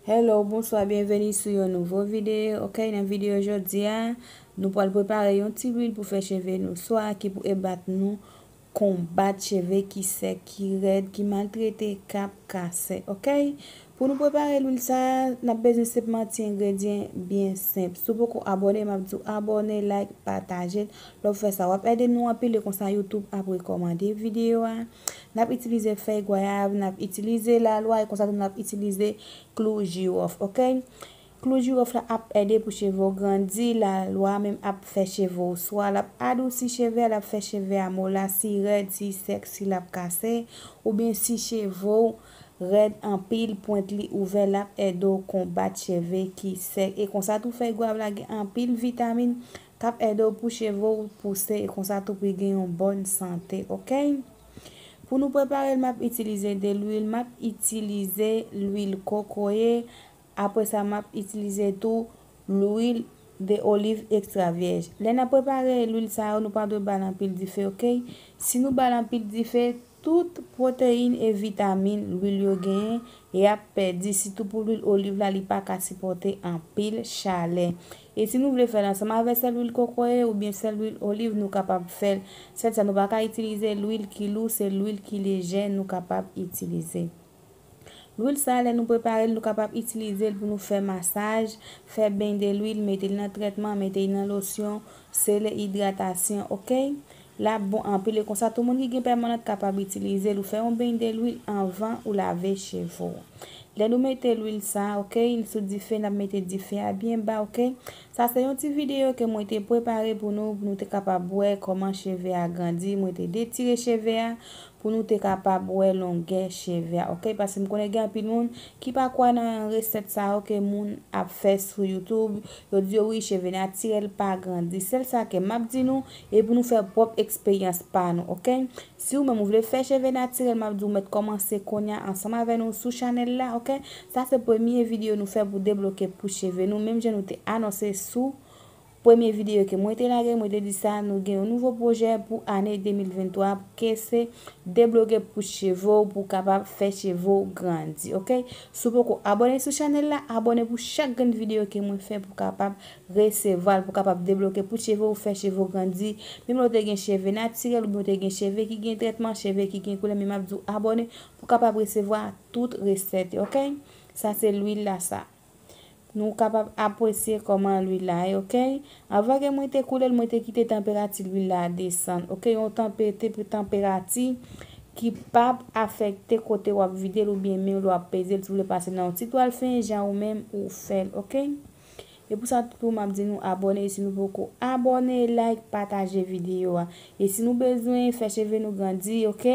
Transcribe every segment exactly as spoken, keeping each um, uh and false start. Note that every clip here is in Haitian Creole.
Hello, bonswa, byenveni sou yon nouvo videyo. Ok, nan videyo jodi a, nou pral prepare yon ti lwil pou fè cheve nou swa ki pou ebat nou konbat cheve ki sèk, ki rèd, ki maltrete, k ap kase. Ok, pou nou prepare lwil sa a, n ap bezwen senpman ti engredyan byen senp. Si w poko abòne, m ap di w abòne, like, pataje. Lè w fè sa, w ap ede nou anpil e konsa YouTube ap rekòmande videyo a. N ap itilize fèy gwayav, n ap itilize lalwa e konsa tou n ap itilize klou jiwòf, ok? Klou jiwòf la ap ede pou cheve w grandi, lalwa menm ap fè cheve w swa, l ap adousi cheve a, l ap fè cheve a mola, si rèd, si sèk, si l ap kase, oubyen si cheve w rèd anpil, pwent li ouvè, l ap ede w konbat cheve ki sèk. E konsa tou fèy gwayav la gen anpil vitamin k ap ede w pou cheve w pouse e konsa tou pou l gen yon bòn sante, ok? Pou nou prepare l, m ap itilize de lwil, m ap itilize lwil kokoye, apre sa m ap itilize tou lwil de oliv ekstra vyèj. Lè n ap prepare lwil sa yo, nou pa dwe ba l anpil dife, ok? Si nou ba l anpil dife, tout pwoteyin e vitamin lwil yo genyen, y ap pèdi, sitou pou lwil oliv la, li pa ka sipòte anpil chalè. E si nou vle fè l ansanm avè sèl lwil kokoye oubyen sèl lwil oliv, nou kapab fè l. Sèl sa, nou pa ka itilize lwil ki lou, se lwil ki lejè nou kapab itilize. Lwil sa, lè nou prepare l, nou kapab itilize l pou nou fè masaj, fè beny de lwil, mete l nan trètman, mete l nan losyon, sele idratasyon, ok? L ap bon anpil e konsa tou moun ki gen pèmanant kapab itilize l ou fè yon beny de lwil anvan ou lave cheve w. Lè nou mete lwil sa, ok, sou dife, n ap mete dife a byen ba, ok? Sa se yon ti videyo ke mwen te prepare pou nou, pou nou te kapab wè kòman cheve a grandi. Mwen te detire cheve a pou nou te kapab wè longè cheve a, ok? Paske m konnen gen anpil moun ki pa kwè nan resèt sa yo ke moun ap fè sou YouTube. Yo di yo, wi, cheve natirèl pa grandi. Sèl sa ke m ap di nou, e pou nou fè pwòp eksperyans pa nou, ok? Si ou menm ou vle fè cheve natirèl, m ap di w mèt kòmanse kounye a ansanm avè nou sou chanèl la, ok? Sa se premye videyo nou fè pou debloke pou cheve nou, menm jan nou te anonse sou premye videyo ke mwen te lage, mwen te di sa, nou gen yon nouvo pwojè pou ane de mil venntwa, ke se debloke pou cheve w, pou kapab fè cheve w grandi, ok? Si w poko abòne sou chanèl la, abòne pou chak grenn videyo ke mwen fè pou kapab resevwa l, pou kapab debloke pou cheve w, fè cheve w grandi. Menm lè w te gen cheve natirèl oubyen w te gen cheve ki gen trètman, cheve ki gen koulè, men m ap di w abòne pou kapab resevwa tout resèt yo, ok? Sa se lwil la sa. Nou kapab apresye kòman lwil la ye, ok? Anvan ke mwen te koule l, mwen te kite tanperati lwil la desann, ok? Yon tanpe-, te-, tanperati ki p ap afekte kote w ap vide l oubyen men w lè w ap peze l, si w vle pase nan yon ti twal fen, jan ou menm ou fè l, ok? E pou sa tou, m ap di nou abòne, e si nou poko abòne, like, pataje videyo a. E si nou bezwen fè cheve nou grandi, ok?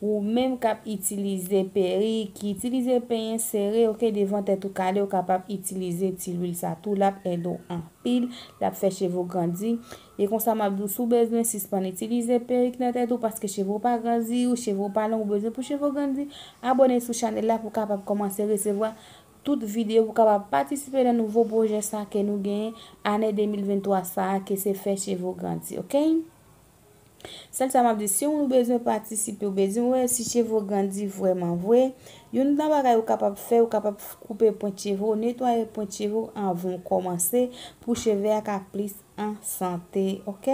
Ou menm k ap itilize perik, ki itilize penyen sere, ok, devan tèt ou kale, ou kapab itilize ti lwil sa tou. L ap ede w anpil, l ap fè cheve w grandi. E konsa, m ap di w, si w bezwen sispann itilize perik nan tèt ou, paske cheve w pa grandi, ou cheve w pa long, ou bezwen pou cheve w grandi, abòne sou chanèl la pou w kapab kòmanse resevwa tout videyo pou kapab patisipe nan nouvo pwojè sa ke nou genyen ane de mil venntwa sa a, ke se fè cheve w grandi, ok? Sèl sa m ap di, si w bezwen patisipe, w bezwen wè si cheve w grandi vrèman vre, youn nan bagay ou kapab fè, ou kapab koupe pwent cheve w, netwaye pwent cheve w anvan w kòmanse pou cheve a ka plis an sante, ok?